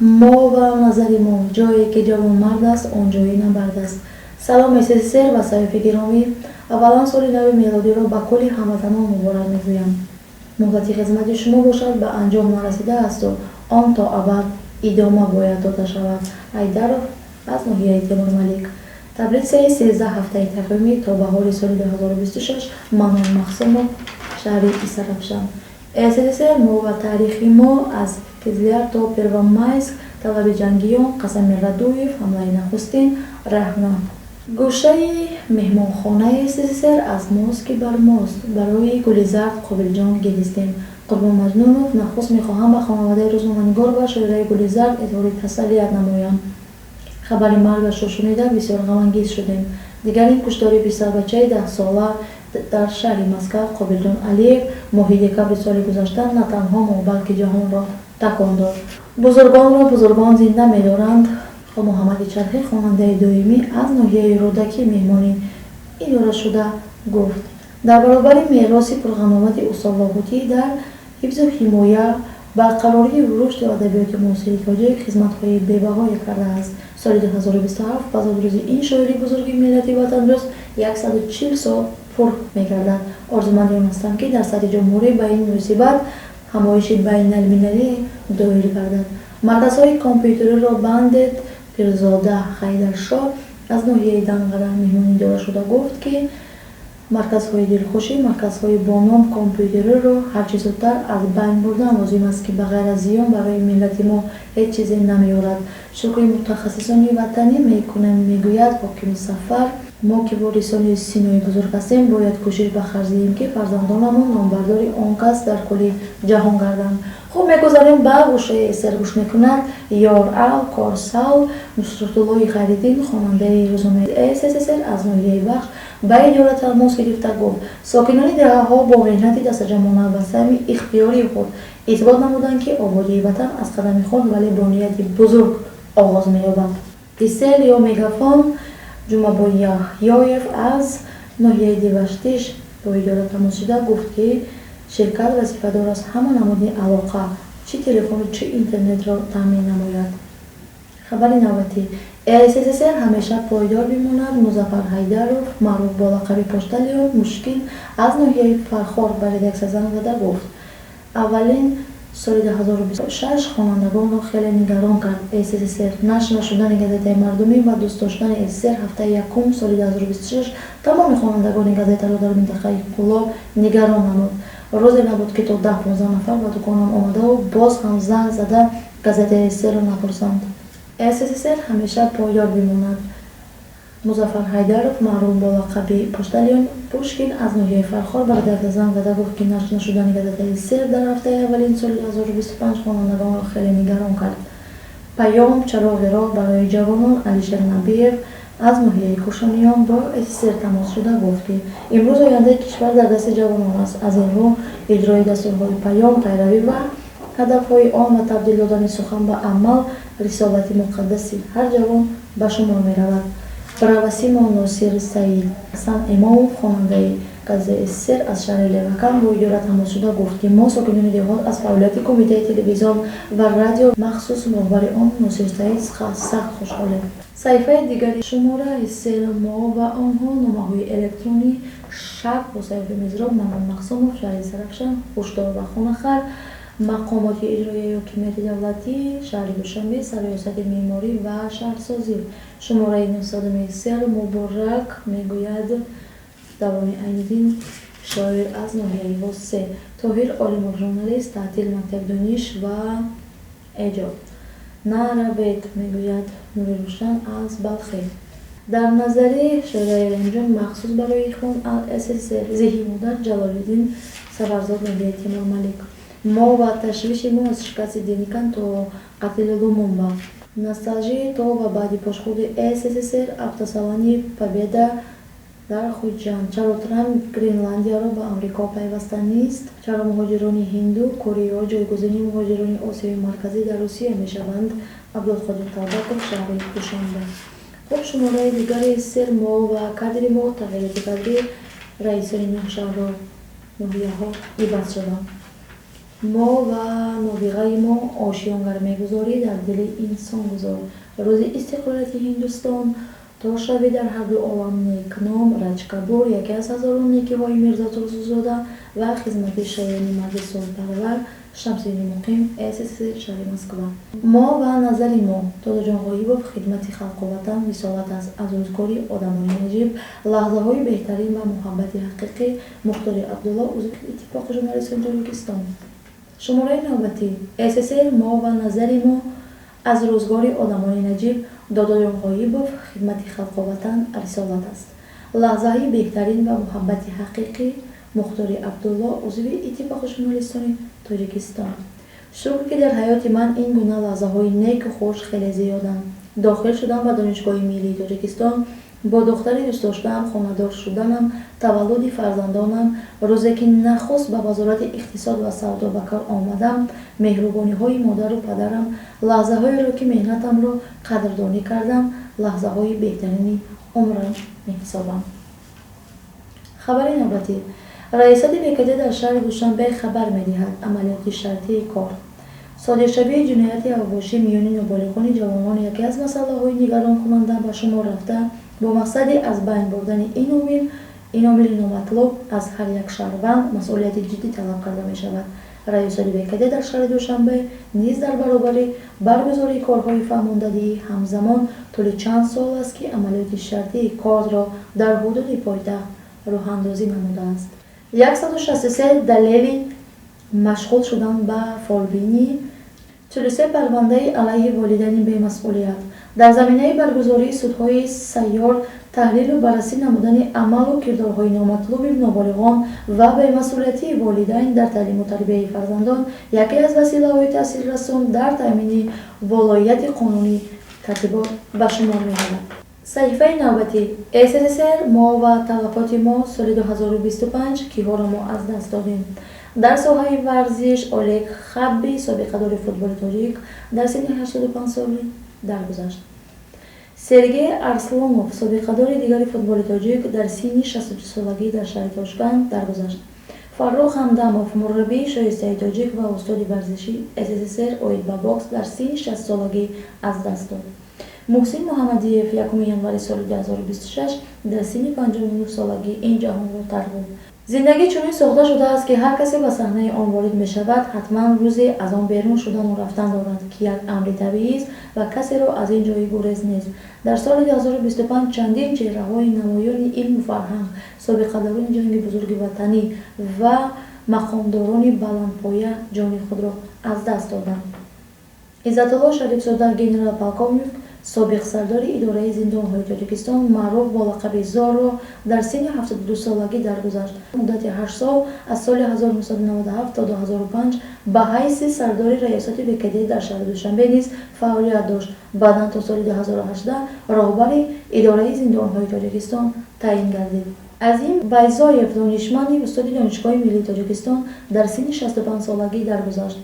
Мо ва назари мо: ҷое ки ҷавонмард аст, он ҷои набард аст. Салом, СССР ва саёфи гиромӣ! Аввалан, соли нави мелодиро ба кулли ҳамватанон муборак мегӯям. Муҳлати хизмати шумо бошад, ба анҷом нарасидаасту он то абад идома бояд дода шавад. Айдаров аз ноҳияи Темурмалик. Таблицаи 13 ҳафтаи тақвимӣ то баҳори соли 2026. Манон Махсумов, шаҳри Истаравшан. СССР: мо ва таърихи мо, аз Кизляр то Первомайск, талаби ҷангиён, қасами Радуев, ҳамлаи нахустин, раҳна. Гӯшаи меҳмонхонаи СССР аз мост, ки бар мост. Барои гули зард, Қобилҷон, гиристем. Қурбон Маҷнунов: нахуст мехоҳам ба хонаводаи рӯзноманигор ва шоираи гули зард изҳори тасаллият намоям. Хабари маргашро шунида, бисёр ғамангез шудем. Дигар ин куштори писарбачаи 10-сола дар шаҳри Москав, Қобилҷон Алиев, моҳи декабри соли гузашта на танҳо мо, балки ҷаҳонро такон дод. Бузургонро бузургон зинда медоранд. Муҳаммади Чархӣ, хонандаи доимӣ аз ноҳияи Рӯдакӣ, меҳмони идора шуда гуфт: дар баробари мероси пурғановати устод Лоҳутӣ дар ҳифзу ҳимоя, барқарории рушду адабиёти муосири тоҷик хизматҳои бебаҳое кардааст. Соли 2027 ба зодрӯзи ин шоири бузурги миллати ватандӯст 140 сол пур мегардад. Орзуманди он ҳастам, ки дар сатҳи ҷумҳурӣ ба ин муносибат ҳамоиши байналмилалӣ доир гардад. Марказҳои компютериро бандед. Пирзода Хайдаршоҳ аз ноҳияи Данғара меҳмони идора шуда гуфт, ки марказҳои дилхушӣ, марказҳои бо ном компютериро ҳарчи зудтар аз байн бурдан лозим аст, ки ба ғайр аз зиён барои миллати мо ҳеҷ чизе намеорад. Шукри мутахассисони ватанӣ мекунем, мегӯяд ҳокими Сафар. Мо, ки ворисони Синои бузург ҳастем, бояд кӯшиш ба харҷ диҳем, ки фарзандонамон номбардори он кас дар кулли ҷаҳон гарданд. Хуб, мегузарем ба гӯшаи СССР гӯш мекунад. Ёр ал корсал. Нусратуллои Хайриддин, хонандаи рӯзномаи СССР аз ноҳияи Вахш, ба идора тамос гирифта гуфт: сокинони деҳаҳо бо меҳнати дастаҷамъона ва саҳми ихтиёрии худ исбот намуданд, ки ободии ватан аз қадами хурд, вале бо нияти бузург оғоз меёбад. Тисел ё Мегафон. Ҷумабой Яҳёев аз ноҳияи Деваштич бо идора тамос шуда гуфт, ки ширкат вазифадор аст ҳама намуди алоқа, чӣ телефону, чӣ интернетро таъмин намояд. Хабари навбатӣ: СССР ҳамеша пойдор бимонад. Музаффар Ҳайдаров, маъруф бо лақаби Пошталион Мушкин, аз ноҳияи Фархор ба редаксия занг зада гуфт: аввалин соли 2026 хонандагонро хеле нигарон кард СССР нашр нашудани газетаи мардумӣ ва дӯст доштани СССР. Ҳафтаи якум соли 2026 тамоми хонандагони газетаро дар минтақаи Кӯлоб нигарон намуд. Рӯзе набуд, ки то 10-15 нафар ба дуконам омадаву боз ҳам занг зада газетаи СССРро напурсанд. СССР ҳамеша пойдор бимонад. Музаффар Ҳайдаров, маъруф бо лақаби Пошталион Пушкин, аз ноҳияи Фархор ба редаксия занг зада гуфт, ки нашр нашудани газетаи СССР дар ҳафтаи аввалин соли 2025 хонандагонро хеле нигарон кард. Паём — чароғи роҳ барои ҷавонон. Алишер Набиев аз ноҳияи Кӯшониён бо СССР тамос шуда гуфт, ки имрӯз ояндаи кишвар дар дасти ҷавонон аст. Аз ин рӯ, иҷрои дастурҳои Паём, пайравӣ ба ҳадафҳои он ва табдил додани сухан ба амал рисолати муқаддаси ҳар ҷавон ба шумор меравад. Бравасимо. Носир Саид Ҳасан Имомов, хонандаи газетаи СССР аз шаҳри Левакан, бо идора тамос шуда гуфт, ки мо, сокинони деҳот, аз фаъолияти Кумитаи телевизион ва радио, махсус роҳбари он Носир Саид, сахт хушҳолем. Саҳифаи дигари шумораи СССР: мо ва онҳо, номаҳои электронӣ, шаб бо Саёфи Мизроб. Манон Мақсумов, шаҳри Истаравшан. Ҳушдор ба хонахар. Мақомоти иҷроияи ҳокимияти давлатии шаҳри Душанбе, Сарриёсати меъморӣ ва шаҳрсозӣ. Шумораи 900 СССР муборак, мегӯяд Даврони Айниддин, шоир аз ноҳияи Воссе. Тоҳир Олимов, журналист. Таътил мактаби дониш ва эҷод. Наравед, мегӯяд Нури Рӯшан аз Балхе. Дар назари шоираи Раҳимҷон, махсус барои ихвон СССР. Зеҳи модар. Ҷалолиддин Сафарзод, ноҳияи Темурмалик. Мо ва ташвиши мо, аз шикасти Деникан то қатли Лумумба. Носталжии то ва баъди пошхӯрди СССР. Автосалони Победа дар Хуҷанд. Чаро Трамп Гренландияро ба Амрико пайвастанист? Чаро муҳоҷирони ҳинду кореё ҷойгузини муҳоҷирони Осиёи Марказӣ дар Русия мешаванд? Абдулқодир Талбаков, шаҳри Душанбе. Хуб, шумораи дигари СССР: мо ва кадри мо. Тағйироти кадрӣ, раисони нӯҳ шаҳру ноҳияҳо иваз шуданд. Мо ва нобиғаи мо, ошиёнгар мегузорӣ, дар дили инсон гузор. Рӯзи истиқлолияти Ҳиндустон, то шавӣ дар ҳарду олам некном. Раҷ Капур, яке аз ҳазорон некиҳои Мирзо Турсунзода ва хизмати шоёни марди сулҳпарвар Шамсиддини Муқим, СССР, шаҳри Москва. Мо ва назари мо, Додаҷон Ғоибов, хидмати халқу ватан рисолат аст. Аз рӯзгори одамони наҷиб, лаҳзаҳои беҳтарин ва муҳаббати ҳақиқӣ. Мухтори Абдулло, узви Иттифоқи журналистони Тоҷикистон. Шумораи навбатӣ СССР. Мо ва назари мо, аз рӯзгори одамони наҷиб, Додоҷон Ғоибов, хидмати халқу ватан рисолат аст. Лаҳзаҳои беҳтарин ва муҳаббати ҳақиқӣ. Мухтори Абдулло, узви Иттифоқи журналистони Тоҷикистон. Шукр, ки дар ҳаёти ман ин гуна лаҳзаҳои неку хуш хеле зиёданд: дохил шудан ба Донишгоҳи миллии Тоҷикистон, бо духтари дӯстдоштаам хонадор шуданам, таваллуди фарзандонам, рӯзе ки нахуст ба Вазорати иқтисод ва савдо ба кор омадам, меҳрубониҳои модару падарам, лаҳзаҳоеро ки меҳнатамро қадрдонӣ кардам, лаҳзаҳои беҳтарини умрам меҳисобам. Хабари навбатӣ: Раёсати БКД дар шаҳри Душанбе хабар медиҳад, амалиёти шартии кор. Содиршавии ҷинояти авбошӣ миёни ноболиғони ҷавонон яке аз масъалаҳои нигаронкунанда ба шумор рафта, бо мақсади аз байн бурдани ин омили номатлуб аз ҳар як шаҳрванд масъулияти ҷиддӣ талаб карда мешавад. Раёсати БКД дар шаҳри Душанбе низ дар баробари баргузории корҳои фаҳмондадиҳӣ, ҳамзамон тӯли чанд сол аст, ки амалиёти шартии корро дар ҳудуди пойтахт роҳандозӣ намудааст. 163 далели машғул шудан ба фолбинӣ, 43 парвандаи алайҳи волидайни бемасъулият. Дар заминаи баргузории судҳои сайёр, таҳлилу баррасӣ намудани амалу кирдорҳои номатлуби ноболиғон ва бемасъулиятии волидайн дар таълиму тарбияи фарзандон яке аз василаҳои таъсиррасон дар таъмини волоияти қонунӣ тартибот ба шумор меравад. Саҳифаи навбатӣ СССР. Мо ва талафоти мо, соли 2025 киҳоро мо аз даст додем? Дар соҳаи варзиш, Олег Хабби, собиқадори футболи тоҷик, дар синни 85 солӣ даргузашт. Сергей Арслонов, собиқадори дигари футболи тоҷик, дар синни 62 солагӣ дар шаҳри Тошканд даргузашт. Фаррух Ҳамдамов, мураббии шоистаи тоҷик ва устоди варзиши СССР оид ба бокс, дар синни 60 солагӣ аз даст дод. Муҳсин Муҳаммадиев 1 январи соли 2026 дар синни 59 солагӣ ин ҷаҳонро тарк гуфт. Зиндагӣ чунин сохта шудааст, ки ҳар касе ба саҳнаи он ворид мешавад, ҳатман рӯзе аз он берун шудану рафтан дорад, ки як амри табиист ва касеро аз ин ҷои гурез нест. Дар соли 2025 чандин чеҳраҳои намоёни илму фарҳанг, собиқадорони Ҷанги Бузурги Ватанӣ ва мақомдорони баландпоя ҷони худро аз даст доданд. Иззатулло Шарифзода, генерал-полковник, собиқ сардори идораи зиндонҳои Тоҷикистон, маъруф бо лақаби Зорро, дар синни 72 солагӣ даргузашт. Муддати 8 сол, аз соли 1997 то 2005, ба ҳайси сардори раёсати БКД дар шаҳри Душанбе низ фаъолият дошт. Баъдан то соли 2018 роҳбари идораи зиндонҳои Тоҷикистон таъин гардид. Азим Байзоев, донишманди устоди Донишгоҳи миллии Тоҷикистон, дар синни 65 солагӣ даргузашт.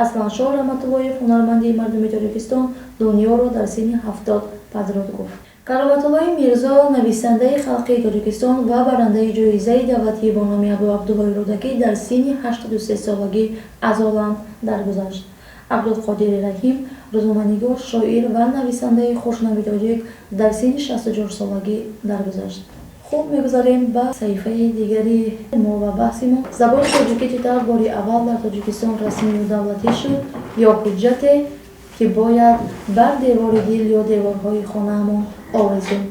Асланшоҳ Раҳматуллоев, ҳунарманди мардуми Тоҷикистон, дунёро дар синни 70 падруд гуфт. Кароматуллои Мирзо, нависандаи халқии Тоҷикистон ва барандаи ҷоизаи давлатӣ бо номи Абуабдуллои Рӯдакӣ, дар синни 83 солагӣ аз олам даргузашт. Абдулқодири Раҳим, рӯзноманигор, шоир ва нависандаи хушноми тоҷик, дар синни 64 солагӣ даргузашт. Хуб, мегузарем ба саҳифаи дигари мо ва баҳси мо. Забони тоҷикӣ чӣ тавр бори аввал дар Тоҷикистон расмию давлатӣ шуд ё ҳуҷҷате, ки бояд бар девори дил ё деворҳои хонаамон овезем.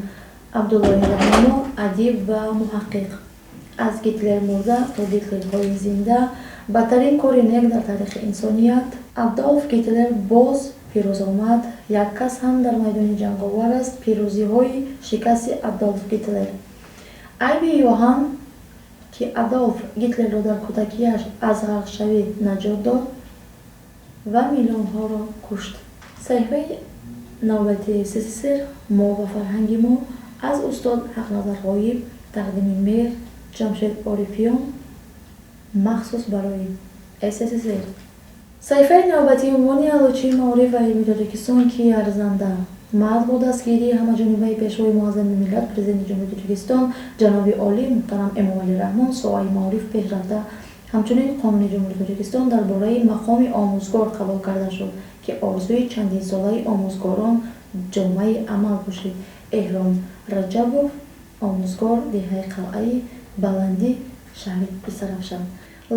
Абдуллои Раҳнамо, адиб ва муҳаққиқ. Аз Гитлер мурда то Гитлерҳои зинда: бадтарин кори нек дар таърихи инсоният. Адолф Гитлер боз пирӯз омад, як кас ҳам дар майдони ҷанговар аст. Пирӯзиҳои шикасти Адолф Гитлер. Айби Йоҳан, ки Адолф Гитлерро дар кӯдакиаш аз ғарқшавӣ наҷот дод ва миллионҳоро кушт. Саҳифаи навбатии СССР. Мо ва фарҳанги мо, аз устод Ҳақназар Ғоиб, тақдими Меҳр Ҷамшед Орифиён, махсус барои СССР. Саҳифаи навбатии унвони Аълочии маориф ва илми Тоҷикистон ки арзанда. Маҳз бо дастгирии ҳамаҷонибаи Пешвои муаззами миллат, Президенти Ҷумҳурии Тоҷикистон, ҷаноби олӣ муҳтарам Эмомалӣ Раҳмон, соҳаи маориф пешрафта Ҳамчунин Қонуни Ҷумҳурии Тоҷикистон дар бораи мақоми омӯзгор қабул карда шуд, ки орзуи чандинсолаи омӯзгорон ҷомаи амал пӯшид. Эҳром Раҷабов, омӯзгор, деҳаи Қалъаи Баландӣ, шаҳри Истаравшан.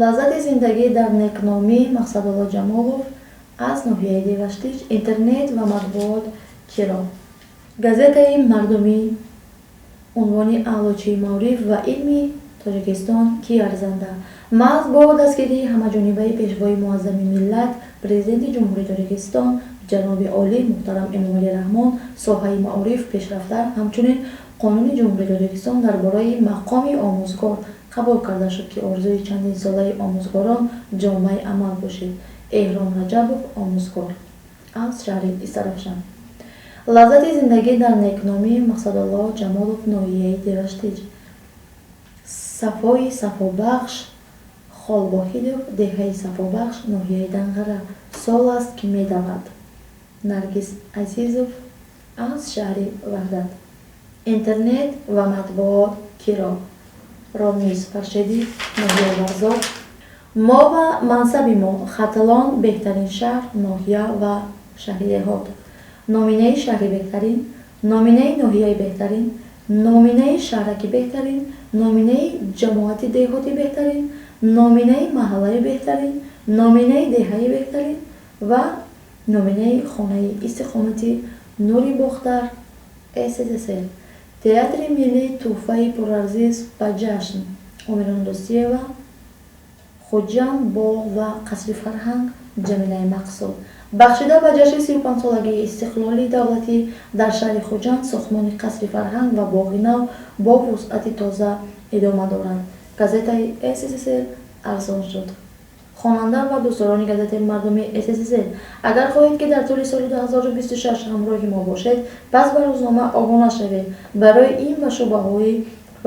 Лаззати зиндагӣ дар некномӣ. Мақсадулло Ҷамолов аз ноҳияи Деваштич. Интернет ва матбуот киро? Газетаи мардумӣ. Унвони Аълочии маориф ва илми Тоҷикистон ки арзанда? Маҳз бо дастгирии ҳамаҷонибаи Пешвои Муаззами миллат, Президенти Ҷумҳурии Тоҷикистон ҷаноби олӣ муҳтарам Эмомалӣ Раҳмон соҳаи маориф пешрафта, ҳамчунин Қонуни Ҷумҳурии Тоҷикистон дар бораи мақоми омӯзгор қабул карда шуд, ки орзуи чандинсолаи омӯзгорон ҷомаи амал пӯшид. Эҳром Раҷабов, омӯзгор аз шаҳри Истаравшан. Лаззати зиндагӣ дар некномӣ. Мақсадулло Ҷамолов, ноҳияи Деваштич. Сафои сафобахш. Холвоҳидов, деҳаи Сафобахш, ноҳияи Данғара. Сол аст, ки медавад. Наргиз Азизов аз шаҳри Ваҳдат. Интернет ва матбуот киро? Ромиз Фаршедӣ, ноҳияи Варзоб. Мо ва мансаби мо. Хатлон беҳтарин шаҳр, ноҳия ва шаҳри деҳот. Номинаи шаҳри беҳтарин, номинаи ноҳияи беҳтарин, номинаи шаҳраки беҳтарин, номинаи ҷамоати деҳоти беҳтарин, номинаи маҳаллаи беҳтарин, номинаи деҳаи беҳтарин ва номинаи хонаи истиқоматӣ. Нури Бохтар, СССР. Театри миллӣ тӯҳфаи пурарзиш ба ҷашн. Омирон Дӯстиева, Хуҷанд. Боғ ва қасри фарҳанг. Ҷамилаи Мақсуд. Бахшида ба ҷашни 35-солагии истиқлоли давлатӣ дар шаҳри Хуҷанд сохтмони қасри фарҳанг ва боғи нав бо вусъати тоза идома дорад. Газетаи СССР арзон шуд. Хонанда ва дӯстдорони газетаи мардумии СССР, агар хоҳед, ки дар тӯли соли 2026 ҳамроҳи мо бошед, пас ба рӯзнома обуна шавед. Барои ин ба шӯъбаҳои